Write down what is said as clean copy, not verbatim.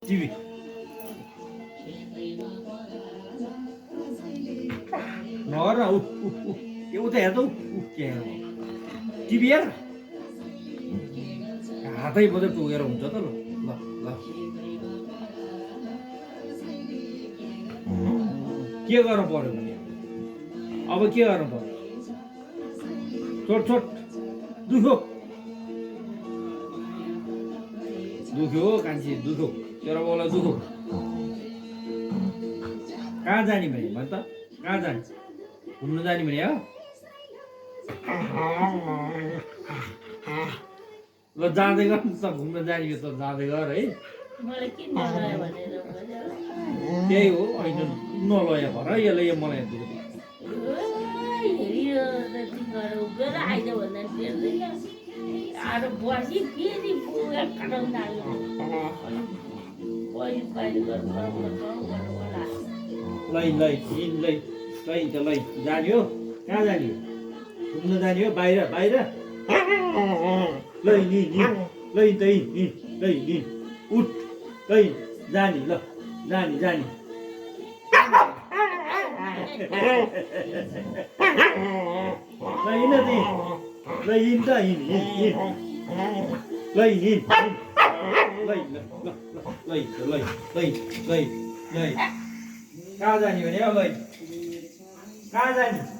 TV नगर न उता हेर त के हेर टिभी हेर हातै मात्रै टोकेर हुन्छ त ल ल ल के गर्नु पर्यो भने अब के गर्नु पर्यो छोट छोट दुख्यो दुख्यो कान्छी दुख्यो तेरो बाउलाई दुख्यो कहाँ जाने भने भन त कहाँ जाने घुम्न जाने भने हो ल जाँदै गर त घुम्न जाने त जाँदै गर है त्यही हो होइन नलया भएर यसले यो मलाई लै लै हिँड लै लै त लै जाने हो कहाँ जाने हो घुम्न जाने हो बाहिर बाहिर लै हिँड हिँड लै त हिँड हिँड लै हिँड उठ लै जाने ल जाने जाने लै हिँड त हिँड लै हिँड त हिँड हिँड हिँड लै हिँड लै ल लै लै लै लै लै कहाँ जाने भने लै कहाँ जाने